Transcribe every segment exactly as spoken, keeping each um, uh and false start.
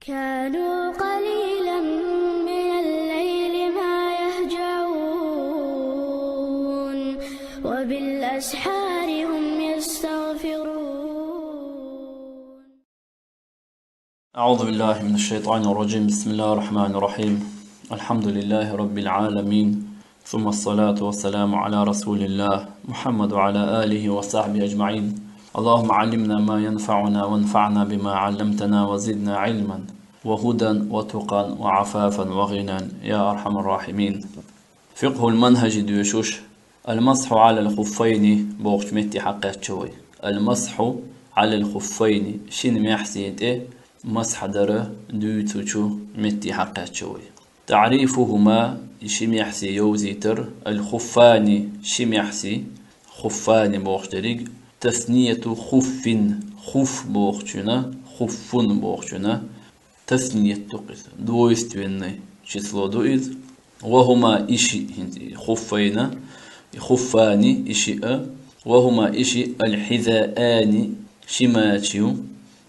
كانوا قليلا من الليل ما يهجعون، وبالأسحار هم يستغفرون. أعوذ بالله من الشيطان الرجيم. بسم الله الرحمن الرحيم. الحمد لله رب العالمين. ثم الصلاة والسلام على رسول الله محمد وعلى آله وصحبه أجمعين. اللهم علمنا ما ينفعنا وانفعنا بما علمتنا وزدنا علما وهدى وتقى وعفافا وغنى يا أرحم الراحمين. Фикъхьул манхӀаж доьшуш, المسح على الخفين бохучу метте хьакхаьчча вай. المسح على الخفين, шина маьхьсийн тӀе масхь дара дуьйцучу метте хьакхаьчча вай. تعريفهما, и ши маьхьсий йовзийтар, الخفان, ши маьхьсий, خفان бохуш дерриг, تثنية خف, خف бохучунна, خف бохучунна тасният ду иза, двойственное число ду иза. وهما, и шиъ, хӀинца и خفين, и خفان, и шиъ, وهما, и шиъ, الحذاءان, ши мача ю,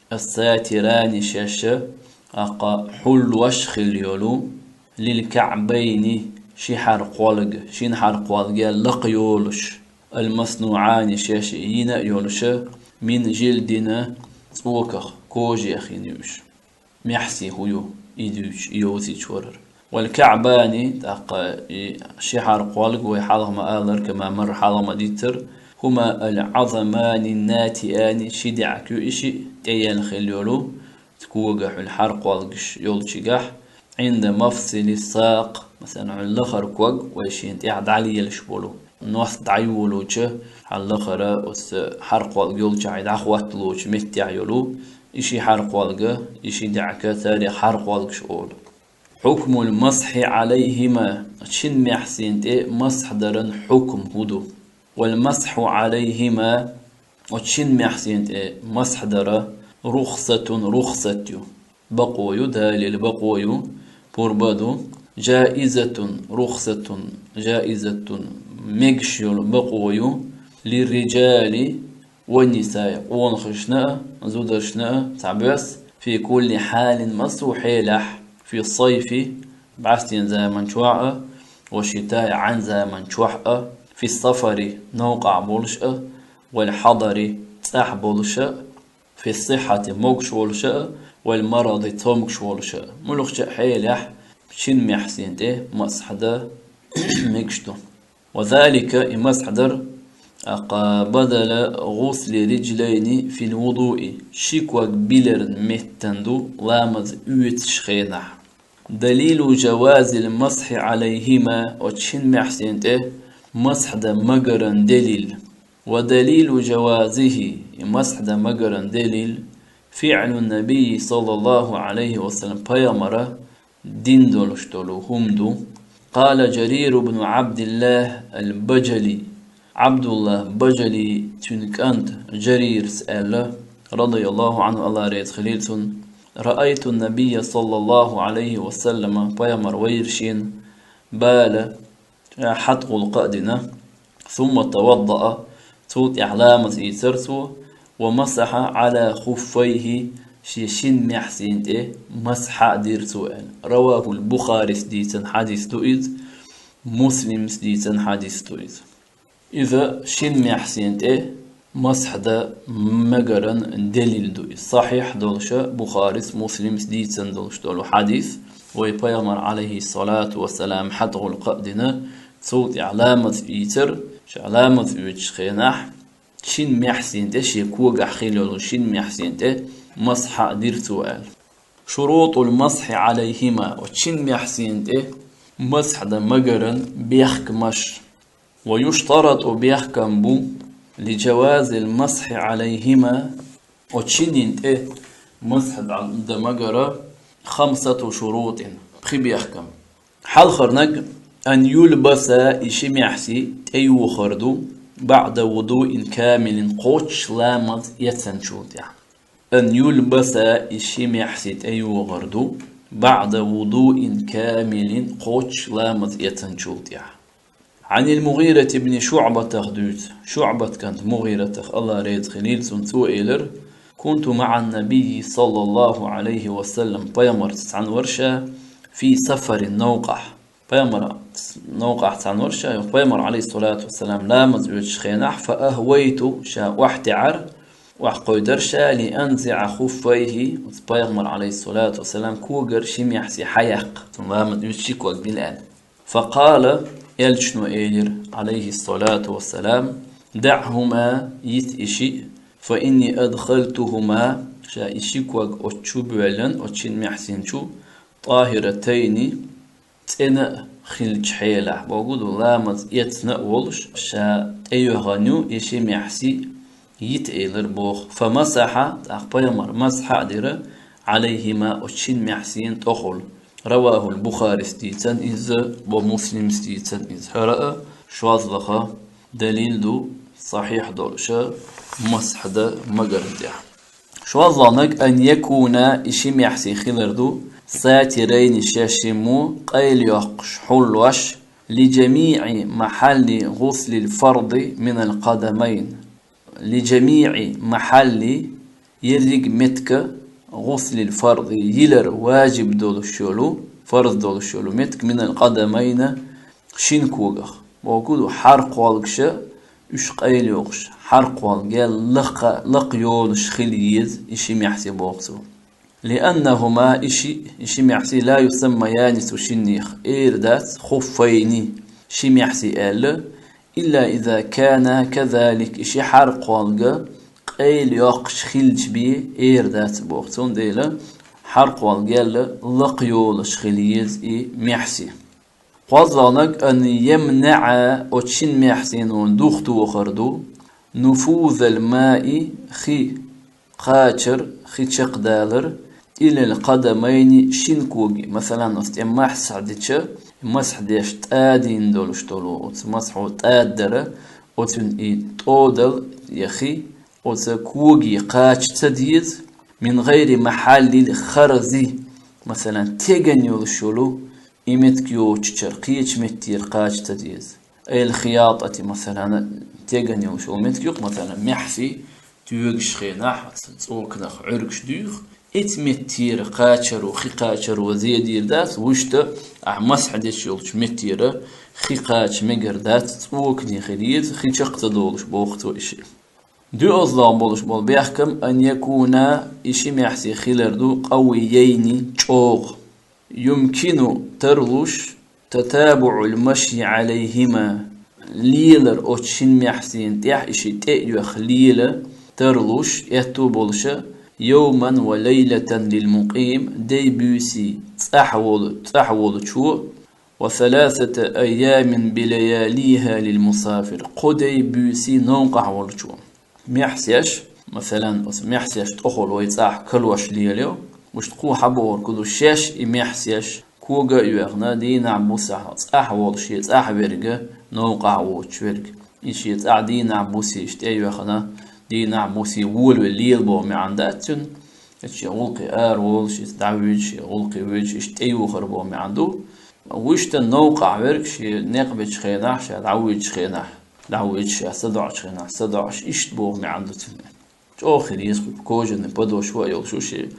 الساتران, шаьш а, аккха хьуллош хила йолу, للكعبين, ши хьаркхолга, шина хьаркхолга лакха йолуш, المصنوعان, шаьш йина а йолуш, من جلد, цӀоках, кожех йина ю уьш. Маьхьсий хӀун ю, и дуьйцуш, и йовзийчу варар. والكعبان, тӀаккха и ши хьаркхолга вай хьалха ма-аллара, كما مر, хьалха ма-дийццара, هما العظمان الناتئان, ши даьӀахк ю и шиъ, тӀеяьлла хила йолу, когахь хьуьлла хьаркхолгаш йолчигахь, عند مفصل الساق, масалан, хьуьлла лахара ког вай шена тӀехь дӀалелаш болу, нос дӀайолучу, хьан лахара оцу хьаркхолга йолчохь дӀахӀотталучу меттехь йолу, и ши хьаркхолга, и ши даьӀахк, царех хьаркхолгаш олу. حكم المسح عليهما, шина маьхьсийн тӀе масхь даран хьукм хӀун ду? والمسح عليهما, оцу шина маьхьсийн тӀе масхь дара, رخصة, рухсат ю. Бакъо ю, далил бакъо ю, пурба ду, جائزة, رخصة جائزة, мегаш йолу бакъо ю, للرجال والنساء, къонахашна а, зударшна а цхьабосса, في كل حال, массо а хьелехь, في الصيف, бӀаьстенан заман чохь а, والشتاء, Ӏан заман чохь а, في السفر, новкъахь болуш а, والحضر, цӀахь болуш а, في الصحة, могуш волуш а, والمرض, цомгуш волуш а. Муьлххачу а хьелехь шина маьхьсийн тӀе масхь дан мегаш ду. وذلك, и масхь дар, аккха, بدل غسل الرجلين في الوضوء, ши ког биларан меттана ду ламаз оьцучу хенахь. دليل جواز المسح عليهما, оцу шина маьхьсийн тӀе масхь дан магаран делил. ودليل جوازه, и масхь дан магаран делил, فعل النبي صلى الله عليه وسلم, пайхамара дина долуш долу хӀума ду. قال جرير بن عبد الله البجلي, Ӏабдуллах Бажали, цуьнан кӀанта Жарирас аьлла, رضي الله عنه, АллахӀ реза хилийла цунна: رأيت النبي صلى الله عليه وسلم, пайхамар вайра шена, بال, ша хьатӀагӀуллакх а дина, ثم توضأ, цул тӀаьхьа ламаз ийцира цо, ومسح على خفيه, шен шина маьхьсийн тӀе масхь а дира цо аьлла. رواه البخاري, дийцина хьадис ду иза, Муслима дийцина хьадис ду иза. Иза шина маьхьсийн тӀе масхь дан магаран делил ду иза. Сахьихь долуш а, Бухарис, Муслимс дийцина долуш долу хьадис, вай пайхамар, Ӏалайхиссалату вассалам, хьатӀагӀуллакх а дина, цул тӀаьхьа ламаз ийцира, ша ламаз оьцучу хенахь, шина маьхьсийн тӀе, шен когахь хила йолу шина маьхьсийн тӀе масхь а дира цо аьлла. شروط المسح عليهما, оцу шина маьхьсийн тӀе масхь дан магаран бехкамаш. ويشترط, бехкам бу, لجواز المسح عليهما, оцу шинна тӀе масхь дан магара, خمسة شروط, пхи бехкам. Хьалхарниг, أن يلبس, и ши маьхьсий тӀейохар ду, بعد وضوء كامل, кхоччуш ламаз эцначул тӀаьхьа. أن يلبس, и ши маьхьсий тӀейохар ду, بعد وضوء كامل, кхоччуш ламаз эцначул тӀаьхьа. عن المغيرة بن شعبة дуьйцу, ШуӀбат кӀант МугӀиратах, АллахӀ реза хилийла цунна, цо элира: كنت مع النبي صلى الله عليه وسلم, пайхамарца цхьана вар ша, في سفر, новкъахь. Пайхамар новкъахь цхьана вар ша, пайхамар, عليه الصلاة والسلام, ламаз оьцучу хенахь, فأهويت, ша охьатаьӀар, охьакхойдар ша, لأنزع خفيه, оцу пайхамар, عليه الصلاة والسلام, когара ши маьхьсий хьаяккха, цунна ламаз оьцуш ши ког дина аьлла. فقال, элчано элира, عليه الصلاة والسلام: دعهما, йита и шиъ, فإني أدخلتهما, ша и ши ког оцу чу боьллина, оцу шина маьхьсийн чу, طاهرتين, цӀена а хиллачу хьелахь, бохург ду, ламаз эцна а волуш, ша тӀейоьхна ю и ши маьхьсий, йита элира боху. فمسح, тӀаккха пайхамар масхьа а дира, عليهما, оцу шина маьхьсийн тӀехула. رواه البخاري, дийцина иза, ва Муслима дийцина иза. ХӀара а шозлагӀа далил ду, сахьихь долуша, масхьа дан магарна тӀехь. ШозлагӀниг, أن يكونا, и ши маьхьсий хилар ду, ساترين, шаьш-шиммо къайлайоккхуш, хьуллош, لجميع محل غسل الفرض من القدمين. لجميع محل, ерриг меттиг, غسل الفرض, йилар важиб долуш йолу, фарз долуш йолу меттиг, من القدمين, шина когах. Бохург ду, хьаркхолгаш уьш къайлайоккхуш, хьаркхолга лакха, лакха йолуш хила еза и ши маьхьсий, боху цо. لأنهما, и ши, и ши маьхьсий, لا يسميان, цу шиннех эр дац, خفين, ши маьхьсий аьлла, إلا إذا كانا كذلك, и ши хьаркхолга къайлайоккхуш хилча бен эр дац, боху. Цундела хьаркхолга лакха йолуш хила еза и маьхьсий. КхозлагӀниг, أن يمنع, оцу шина маьхьсийна духатохар ду, نفوذ الماء, хи кхачар, хи чекхдалар, إلى القدمين, шина коге. Масала, оцу тӀе масхьа дича, масхьа деш тӀадийна долуш долу, оцу масхьо тӀаддара, оцунна и тӀодал я хи оцу коге кхача ца деза, من غير محل الخرز, масала, теган йолуш йолу и меттиг йоцучара, кхечу меттера кхача ца деза. أي الخياطة, масала, теган йолуш йолу меттиг ю-кх, масала, маьхьсий тоьгуш хенахь, цӀоканах Ӏуьргаш дуьйху, оцу меттера кхачаро, хи кхачаро зе дийр дац, вуьшта ахь масхьа деш йолчу меттера хи кхача мегар дац, цӀокане хила еза, хи чекх ца долуш, боху цо и шиъ. ДоьалгӀа болуш болу бехкам, أن يكونا, и ши маьхьсий хилар ду, قويين, чӀогӀа. يمكن, тарлуш, تتابع المشي عليهما, лелар оцу шина маьхьсийна тӀехь, и шиъ тӀе а йоьхна лела тарлуш, аьтту болуша, يوما وليلة للمقيم, дей-буьйсий цӀахь волу, цӀахь волучо, وثلاثة أيام بلياليها للمسافر, кхо дей-буьйсий новкъахь волчо. Маьхьсеш, масала, оцу маьхьсеш тӀехула вай цӀахь калош лелайо, муьшта кхо хьабогӀург ду, шаьш и маьхьсеш кога а йоьхна, дийнахь-буса цӀахь волуш, шен цӀахь верг, новкъахь воцуш верг. И шен цӀахь дийнахь-буса иштта тӀе а йоьхна, дийнахь-буса волавелла лела боху маьӀна дац цуьнан. Иза шен гӀуллакхе ара волуш, иза дӀавуьйцуш, шен гӀуллакхе вуьйцуш, иштта тӀеюхар боху маьӀна ду. Вуьшта новкъахь верг шен некъ бечу хенахь, ша дӀавуьйцучу хенахь, дӀавуьйцуш, ша садоӀучу хенахь, садоӀуш, иштта боху маьӀна ду цуьнан. ЧӀогӀа хир еза кху кожаный подошва а йолуш ю шен.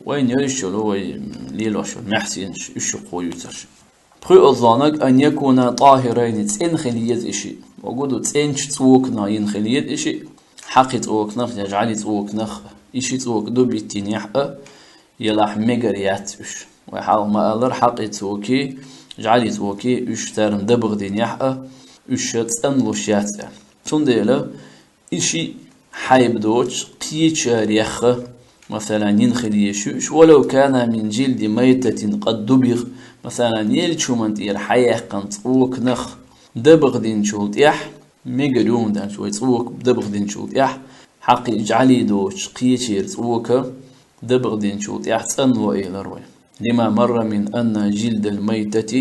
Вайна йовзаш йолу, вай лелош йолу маьхьсийнаш уьш ю кхо юьйцурш. ПхоьалгӀаниг, أن يكونا طاهرين, цӀена хила еза и шиъ. Бохург ду, цӀеначу цӀоканах йина хила еза и шиъ. Хьакхин цӀоканах я жӀалин цӀоканах, и ши цӀока ду биттийнехь а, елахь мегар яц уьш. Вай хьалха ма-аллара, хьакхин цӀокий, жӀалин цӀокий, уьш царна дабагӀа дийнехь а, уьш ша цӀанлуш яц аьлла. Цундела и шиъ хьайба доцуш, кхечарех а, масала, йина хила еза уьш, ولو كانا من جلد ميتة قد دبغ, масала, еллачу хӀуманна тӀера хьаяьккхина цӀоканах дабагӀа динчул тӀехь, мегар ю хӀунда аьлча вай цӀока дабагӀа динчул тӀехь, хьакхин жӀалин доцуш, кхечеран цӀока дабагӀа динчул тӀехь цӀанло элира вай. لما مر من أن جلد الميتة,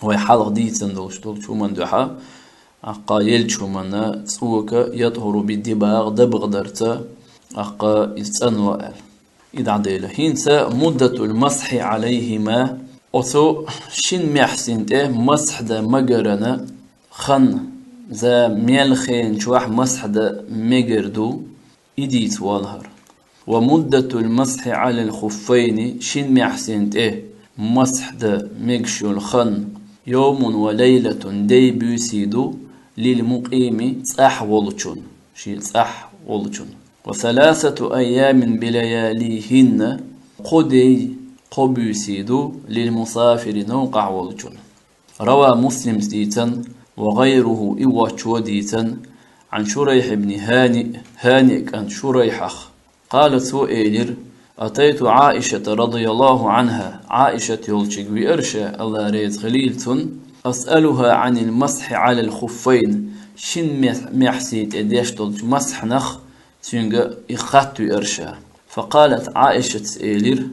вай хьалха дийцина долуш долчу хӀуманна дуьхьа, аккха еллачу хӀуманна цӀока يطهر بالدباغ, дабагӀа дарца, аккха иза цӀанло аьлла. И дӀадели. ХӀинца مدة المسح عليهما, оцу шина маьхьсийн тӀе масхь дан магаран хан, за мел хенан чохь масхь дан мегар ду, и дийца валахьара. ومدة المسح على الخفين, шин маьхьсина тӀе масхь дан мегаш йолу хан, يوم وليلة, дей-буьйсий ду, للمقيم, цӀахь волчун, шен цӀахь волчун. وثلاثة أيام بلياليهن, кхо дей, кхо буьйсий ду, للمسافر, новкъахь волчун. روى, Муслима дийцина, وغيره, и воцчо дийцина, عن شريح بن هانئ, ХӀаниъ кӀант Шурайхьах. قال, цо элира: أتيت عائشة رضي الله عنها, Ӏаишат йолчуьнга веара ша, АллахӀ реза хуьлийла цунна, أسألها عن المسح على الخفين, шин мех-, маьхьсий тӀе деш долчу масхьанах цуьнга и хатта веара ша. فقالت, Ӏаишас элира: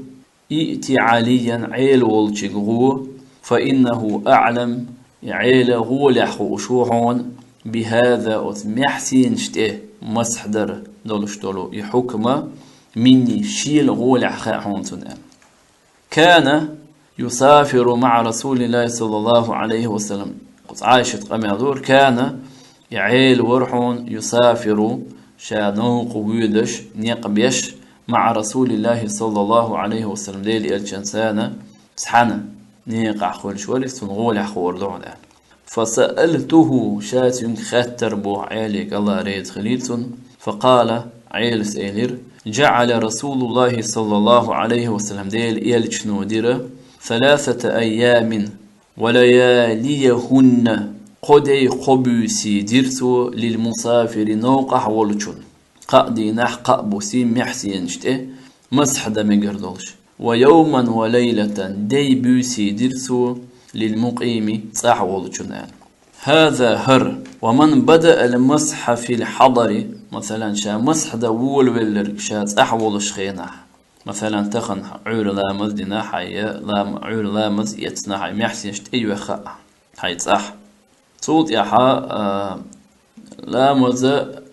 ائت عليا, Ӏела волчуьнга гӀо, فإنه أعلم, и Ӏела гӀолехь хууш ву хьуна, بهذا, оцу маьхьсинаш тӀе масхь дар долуш долу и хьукма, مني, шена гӀолехь хаьа хьуна цунна аьлла. كان يسافر مع رسول الله صلى الله عليه وسلم. Оцу Ӏаишат къамел дора, كان, и Ӏела вара хьуна, يسافر, ша новкъа воьдуш, некъ беш, مع رسول الله صلى الله عليه وسلم, Делан элчанца цхьаьна некъахь хуьлуш вара иза, цунна гӀолехь хуур ду хьуна аьлла. فسألته, ша цуьнга хаьттира боху Ӏеле, АллахӀ реза хуьлийла цунна. فقال, Ӏелас элира: جعل رسول الله صلى الله عليه وسلم, Делан элчано дира, ثلاثة أيام ولياليهن, кхо дей, кхо буьйсий дира цо, للمسافر, новкъахь волчун. Кхаа дийнахь, кхаа буьйсий маьхьсинаш тӀе масхь дан мегар долуш. ويوما وليلة, дей-буьйсий дира цо, للمقيم, цӀахь волчун аьлла. هذا, хӀара, ومن بدأ المسح في الحضر, масалан, ша масхь дан волавелларг ша цӀахь волуш хенахь. Масалан, тахана Ӏуьйра ламаз дина хьайн, я лам-, Ӏуьйра ламаз эцна хьайн, маьхьсинаш тӀейоьхна хьайн цӀахь. Цул тӀаьхьа, а, ламаза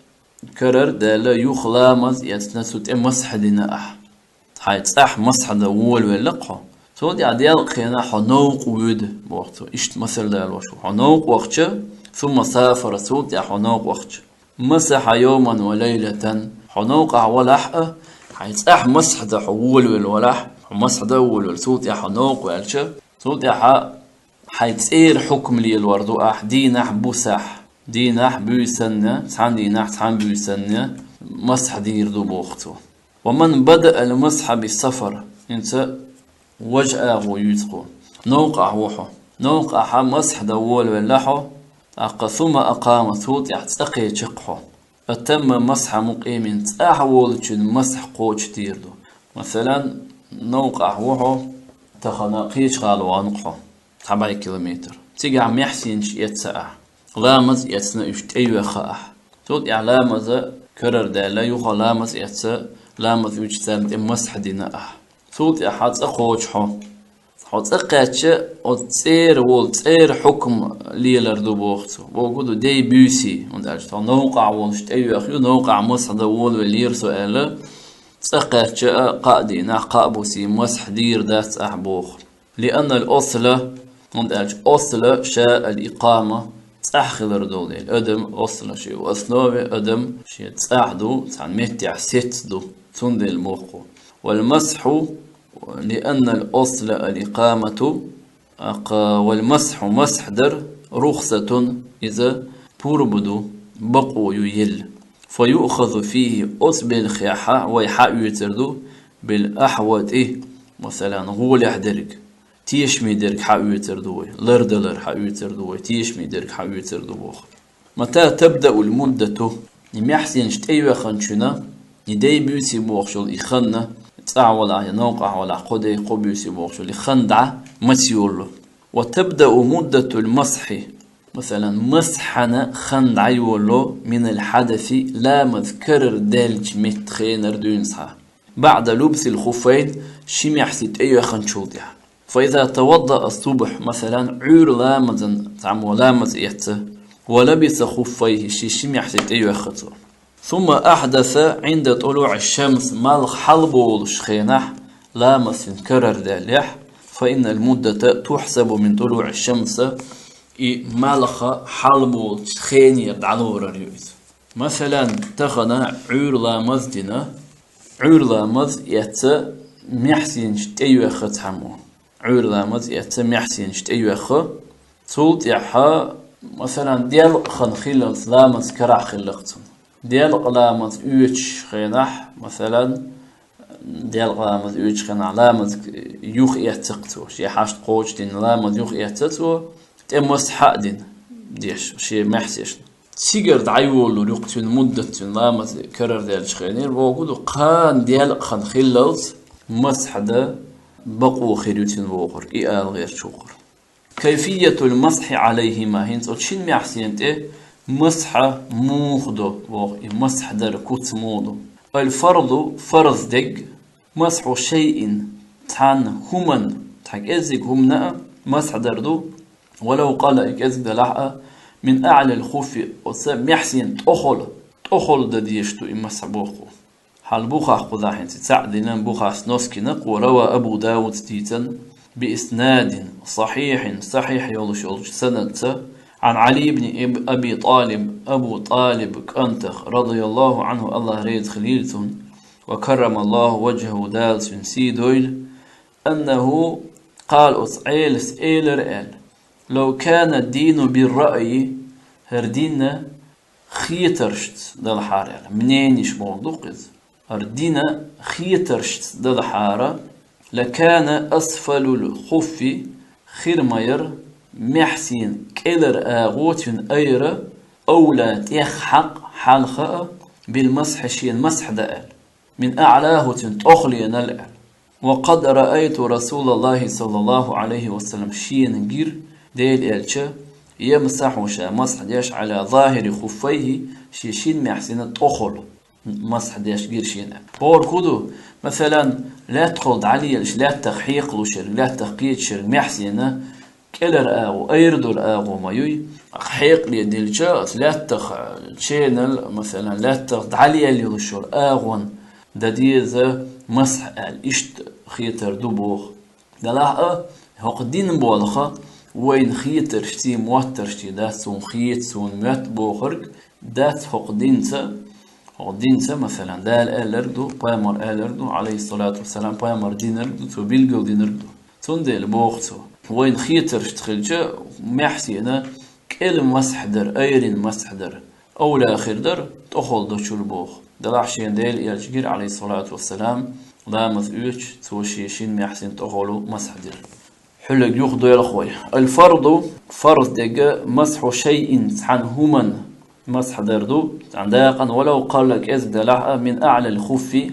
карара даьлла, юха ламаз эцна, цу тӀе масхь дина ахь. Хьайн цӀахь масхь дан волавелла хьо. Цул тӀаьхьа делкъа хенахь хьо новкъа воьду, боху цо. Иштта масал далош ву. Хьо новкъа вахча, ثم سافر, цул тӀаьхьа хьо новкъа вахча. مسح يوما وليلة, хьо новкъахь валахь а, хьайн цӀахь масхь дан хьо волавелла валахь, хьо масхь дан а волавелла, цул тӀаьхьа хьо новкъа ваьлча, цул тӀаьхьа хьайн цӀера хьукма лелор ду ахь, дийнахь, бусахь, дийнахь, буьйсанна, цхьана дийнахь, цхьана буьйсанна масхь дийр ду, боху цо. ومن بدأ المسح بالسفر, хӀинца важа агӀо юьйцу кхо. Новкъахь ву хьо. Новкъахь масхь дан волавелла хьо, тӀаккха ثم أقام, цул тӀаьхьа цӀа кхечи-кх хьо. أتم مسح مقيم, цӀахь волчун масхь кхочушдийр ду. Масалан, новкъахь ву хьо, тахана кхечу гӀала вахана-кх хьо, цхьа бӀе километр. Цигахь маьхьсинаш эцна ахь. Ламаз эцна уьш тӀейоьхна ахь. Цул тӀаьхьа ламаза карара даьлла, юха ламаз эцна, ламаз уьйцучарна тӀе масхь дина ахь. Цул тӀаьхьа цӀа кхочу хьо. Хьо цӀа кхаьчча, оцу цӀера волу, цӀера хьукма лелар ду, боху цо. Бохург ду дей-буьйсий, хӀунда аьлча тхо новкъахь волуш тӀейоьхна ю, новкъахь масхь дан волавеллера со аьлла, цӀа кхаьчча а, кхаа дийнахь, кхаа буьйсий масхь дийр дац ахь, боху. لأن الأصل, хӀунда аьлча асла ша الإقامة, цӀахь хилар долу дела. Адам, асла шен, в основе адам шен цӀахь ду, цхьана меттехь сецна ду. Цундела боху. والمسح, لأن الأصل الإقامة, тӀаккха والمسح, масхь дар, رخصة, иза пурба ду, бакъо ю елла. فيؤخذ فيه, оцу белхехь вай хьаоьцур ду, بالأحوط, масалан, гӀолехь дерг. Тешаме дерг хьаоьцур ду вай, лардалар хьаоьцур ду вай, тешаме дерг хьаоьцур ду, боху. متى تبدأ المدة, и маьхьсинаш тӀейоьхначунна, и дей-буьйсий бохуш йолу и хан, цӀахь валахь я новкъахь валахь, кхо дей, кхо буьйсий бохуш йолу и хан дӀа маца йолало. وتبدأ مدة المسح, масалан, масхьана хан дӀайолало من الحدث, ламаз карара даьллачу метта хенара дуьйна схьа. بعد لبس الخفين, ши маьхьсий тӀейоьхначул тӀаьхьа. فإذا توضأ الصبح, масалан, Ӏуьйра ламазан цхьаммо ламаз эцна, ولبس خفيه, ши, ши маьхьсий тӀейоьхна цо. ثم أحدث عند طلوع الشمس, малх хьалаболуш хенахь, ламаз цуьнан карара даьллехь, فإن المدة تحسب من طلوع الشمس, и малх хьалаболучу хенера дӀалорар ю иза. Масалан, тахана Ӏуьйра ламаз дина, Ӏуьйра ламаз эцца маьхьсенаш тӀе йоьхха цхьаммо. Ӏуьйра ламаз эцца маьхьсенаш тӀе йоьхха. Цул тӀаьхьа, масалан, делкъа хан хиллалц ламаз карахь хилла-кх цунна. Делкъа ламаз оьцуш хенахь, масалан, делкъа ламаз оьцуш хенахь ламаз юха эцца-кх цо, шен хьашт кхочушдина ламаз юха эцца цо, тӀе масхь а дина, деш, шен маьхьсешна. Цигара дӀайолалур ю-кх цуьнан муддат, цуьнан ламаз карара даьллачу хенера, бохург ду, кхана делкъа хан хиллалц масхь дан бакъо хир ю цуьнан бохург, и ала гӀерташ ву-кх хӀара. كيفية المسح عليهما, хӀинца оцу шина маьхьсенна тӀе масхь муха до, боху, и масхь дар куц муха ду. الفرض, фарз дерг, مسح شيء, цхьана хӀуманна, цхьа кӀеззиг хӀуманна а масхь дар ду, ولو قل, и кӀезиг делахь а, من أعلى الخف, оцу маьхьсенан тӀехула, тӀехула дан дезаш ду и масхь, боху. Хьал бухахь кхузахь хӀинца цхьаъ дина, бухахь сноскина, وروى أبو داود, дийцина, بإسناد صحيح, сахьихь йолуш йолчу санадца, عن علي بن أب-, أبي طالب, Абу ТӀалиб кӀантах, رضي الله عنه, АллахӀ реза хилийла цунна, وكرم الله وجهه, Дала цуьнан сий дойла, أنه قال, оцу Ӏелас элира аьлла: لو كان الدين بالرأي, хӀара дин хетаршца далахьара аьлла, мнениеш бохург ду-кх иза. ХӀара дин хетаршца далахьара, لكان أسفل الخف, хир ма яра маьхьсенан кӀелара агӀо, цуьнан айра, أولى, тӀех хьакъ, хьалха а, بالمسح, шена масхь дан аьлла, من أعلاه, цуьнан тӀехуленал аьлла. وقد رأيت رسول الله صلى الله عليه وسلم, шена гира Делан Элча, يمسح, ша масхь деш, على ظاهر خفيه, шен шина маьхьсенан тӀехула масхь деш гира шена. Бохург хӀун ду, масалан, лаьттахула дӀалелаш, лаьттах хьекхалуш ерг, лаьттах кхеташ ерг маьхьсенан кӀелара агӀо, айра долу агӀо ма юй. Хьекъале дилча, аса лаьттах ченал, масалан, лаьттах дӀалелла йолуш йолу агӀон дан деза масхь аьлла, иштта хетар ду боху. Делахь а, хӀокху дин болх вайна хетаршций, моттаршций дац, суна хета, суна моьтту бохург дац хӀокху динца, хӀокху динца, масалан, Дала аьлларг ду, пайхамар аьлларг ду, Ӏалайхиссалату вассалам, пайхамар динарг ду, цо билгал динарг ду. Цундела боху цо, вайна хетаршца хилча, маьхьсенан кӀела масхь дар, айрина масхь дар, овла хир дар, тӀехула дочура боху. Делахь шена Делан Элча гира, Ӏалайхиссалату вассалам, ламаз оьцуш, цо шен шина маьхьсенан тӀехула масхь дира. Хьуьллиг юха доьлху вай. الفرض, фарз дерг, مسح شيء, цхьана хӀуманна масхь дар ду, цхьана дакъана, ولو قل, кӀезиг делахь а, من أعلى الخف,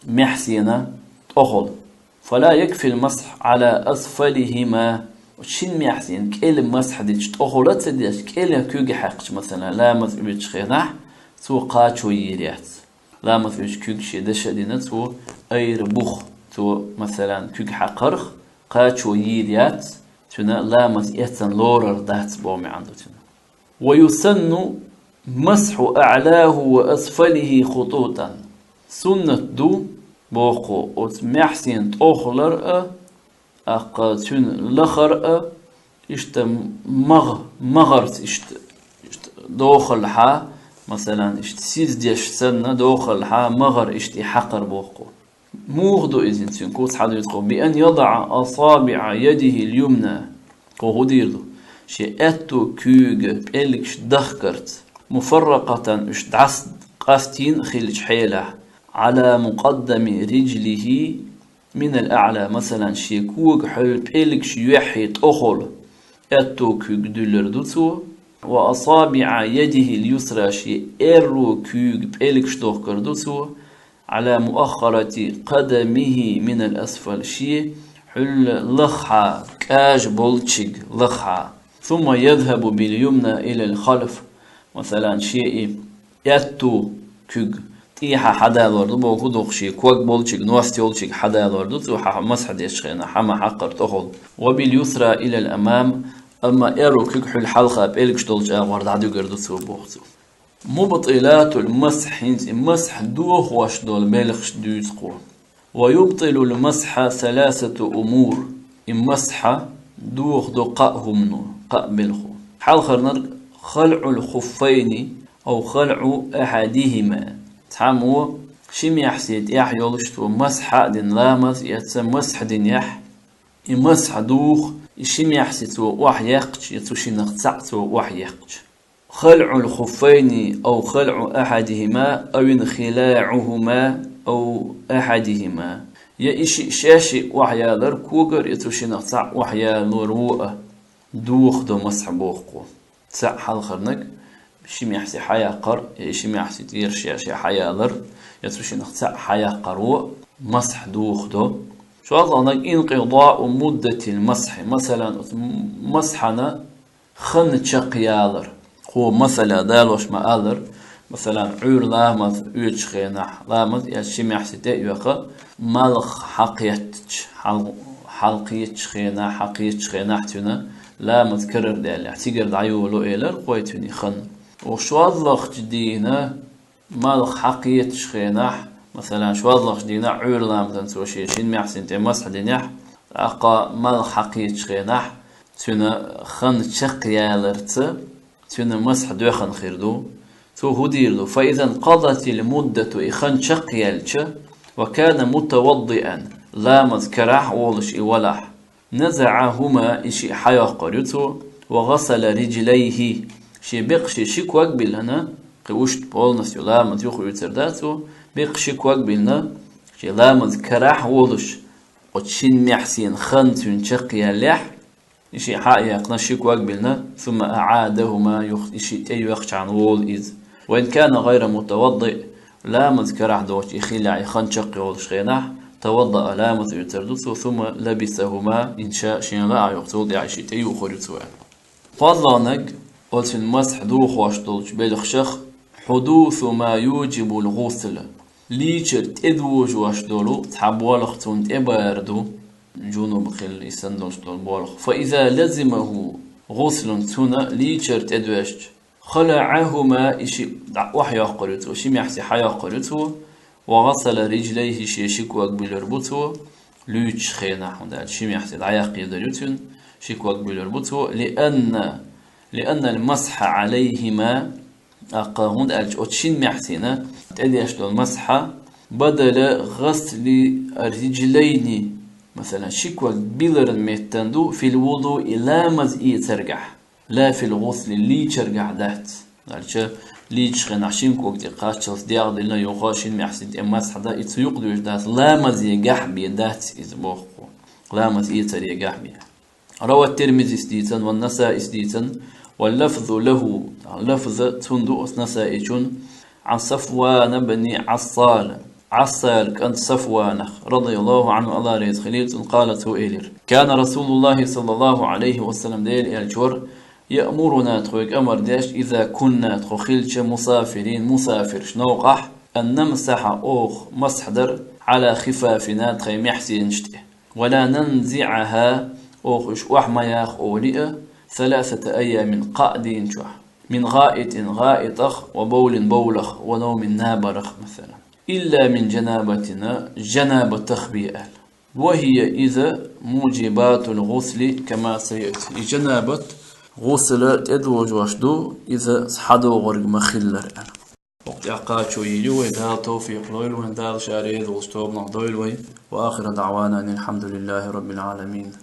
маьхьсенан тӀехула. فلا يكفي المسح على أسفلهما. Шина маьхьсенан кӀела масхь дича, тӀехула а ца деш, кӀела куьг хьаькхча, масалан, ламаз оьцучу хенахь, цо кхачо йийр яц. Ламаз оьцучу куьг шен дешна а дина, цо айра бух, цо, масалан, куьг хьакхарх кхачо йийр яц, цуьнан ламаз эцна лорар дац боху маьӀна ду цуьнан. ويسن مسح أعلاه وأسفله خطوطا. Суннат ду, боху, оцу маьхьсенан тӀехулара а, тӀаккха цуьнан лахара а, иштта магӀа-, магӀарца иштта, иштта дохаллахьа, масалан, иштта сиз деш санна, дохаллахьа магӀар иштта и хьакхар боху. Муха ду иза, цуьнан куц хьадуьйцу кху, بأن يضع أصابع يده اليمنى. Кху хӀун дийр ду? Шен аьтту куьйга пӀелгаш дахкарца, مفرقة, уьш дӀасакъастийна а хилча хьелахь, على مقدم رجله من الأعلى, масалан, шен кога хьуьлла пӀелгаш юьхье тӀехула аьтту куьг дуьллур ду цо, وأصابع يده اليسرى, шен аьрру куьйга пӀелгаш дохкур ду цо, على مؤخرة قدمه من الأسفل, шен хьуьлла лахахьа кӀажа болчиг лахахьа. ثم يذهب باليمنى إلى الخلف, масалан, шен и аьтту куьг тӀехьа хьадалор ду, боху, дукха шен ког болчиг, ност йолчиг хьадалор ду, цо хьа масхь дечу хенахь хьама хьакхар тӀехула. وباليسرى إلى الأمام, амма аьрру куьг хьуьлла хьалха пӀелгаш долчу агӀор дӀадуьгур ду цо, боху цо. مبطلات المسح, хӀинца и масхь дохош долу белхаш дуьйцу кхо. ويبطل المسح ثلاثة أمور, и масхь дохо до кхаа хӀумано, кхаа белхо. Хьалхарнарг خلع الخفين أو خلع أحدهما. Цхьаммо Ши мехьсий тӀехь йолуш цо масхьа а дина ламаз, я ца масхьа динехь, и масхьа духу, и ши мехьсий цо охьаяккхича, я цу шиннах цхьаъ цо охьаеккхича. خلع الخفين أو خلع أحدهما أو انخلاعهما أو أحدهما. Я и шиъ шаьш-шиъ охьаялар когара, я цу шиннах цхьаъ охьаялор ву а, духу до масхьа боху. Цхьаъ хьалхарниг ши мехьсий хьаяккхар, я и ши мехьсий тӀера шаьш-шаьш хьаялар, я цу шиннах цхьаъ хьаяккхар ву а, масхьа духу до. ШолгӀаниг انقضاء مدة المسح. Масалан, оцу масхьана хан чекхъялар. Кхо масала далош ма-аллара, масалан, Ӏуьйра ламаз оьцучу хенахь, ламаз эцча ши мехьсий тӀе а оьху, малх хьалкхеттачу, хьал-, хьалкхеттачу хенахь, хьалкхеттачу хенахь цуьнан ламаз карара даьллехь, цигара дӀайоло элира кхойцуьнан хан. Оцу шолгӀачу дийнан малх хьалкхеттачу хенахь, масалан, шолгӀачу дийнахь Ӏуьйра ламазан цо шен шина мехьсина тӀе масхьа динехь, тӀаккха малх хьалкхеттачу хенахь, цуьнан хан чекхъяларца, цуьнан масхьа доьхна хир ду. Цо хӀун дийр ду? فإذا انقضت المدة, и хан чекхъяьлча, وكان متوضئا, ламаз карахь а волуш и валахь, نزعهما, и шиъ хьайоккхур ю цо, وغسل رجليه, шен бекхашен ши ког биллина, кхин уьш полностью ламаз юха оьцур дац цо, бекхашен ши ког биллина, шен ламаз карахь а волуш, оцу шина мехьсина хан цуьнан чекхъяьллехь, и шиъ хьа а яьккхина, ши ког биллина, ثم أعادهما, юха и шиъ тӀейоьхчхьана волу иза. وإن كان غير متوضئ, ламаз карахь доцуш и хиллехь, и хан чекхйолуш хенахь, توضأ, ламаз оьцур ду цо, ثم لبسهما, и шиъ шена лаахь, юха цул тӀаьхьа и шиъ тӀеюхур ю цо аьлла. КхозлагӀниг оцуьнан масхьа духуш долчу белхашах حدوث ما يوجب الغسل, лийчар тӀедожош долу цхьа болх цунна тӀебар ду, жунуб хилла и санна долуш долу болх. فإذا لزمه غسل, цунна лийчар тӀедоьжча, خلعهما, и шиъ дӀа охьайоккхур ю цо, ши мехьсий хьайоккхур ю цо, وغسل رجليه, шен ши ког буьллур бу цо, луьйчу хенахь, хӀунда аьлча ши мехьсий дӀаяккхийдар ю цуьнан, ши ког буьллур бу цо, لأن، لأن المسح عليهما, тӀаккха хӀунда аьлча оцу шина мехьсина тӀедеш долу масхьа بدل غسل الرجلين, масалан, ши ког билларан меттана ду في الوضوء, ламаз эцаргахь. لا في الغسل, лийчаргахь дац. Аьлча, лийчу хенахь шина ког тӀе кхаччалц дегӀ диллина, юха шина мехьсина тӀе масхьа дан, и цу юкъа дуьйш дац, ламазегахь бен дац иза боху. Ламаз эцарегахь бен. روى الترمذي, дийцина, والنسائي, дийцина, واللفظ له, лафз цуьнан ду оцу Насаичун, عن صفوان بن عسال, Ӏассал кӀант Сафванах, رضي الله عنه, АллахӀ реза хилийла цунна, قال, цо элира: كان رسول الله صلى الله عليه وسلم, Делан элча вара, يأمرنا, тхоьга амар деш, إذا كنا, тхо хилча, مسافرين, мусафирш новкъахь, أن نمسح, оха масхьа дар, على خفافنا, тхайн мехьсенаш тӀе. ولا ننزعها, оха уьш охьа ма яха олий а, ثلاثة أيام, кхаа дийна чохь, من غائط, гӀаитах, وبول, бовлах, ونوم, набарах, масала. إلا من جنابة, жанабатах бен аьлла. وهي, иза, موجبات الغسل كما سيأتي. И жанабат гӀусла тӀедожош ду, иза схьадогӀург ма-хиллара аьлла. ХӀокху тӀехь кхачо йийр ю вай, Дала тавфикъ лойла вайн, Дала Ша реза волчу тобанах дойла вай. وآخر دعوانا أن الحمد لله رب العالمين.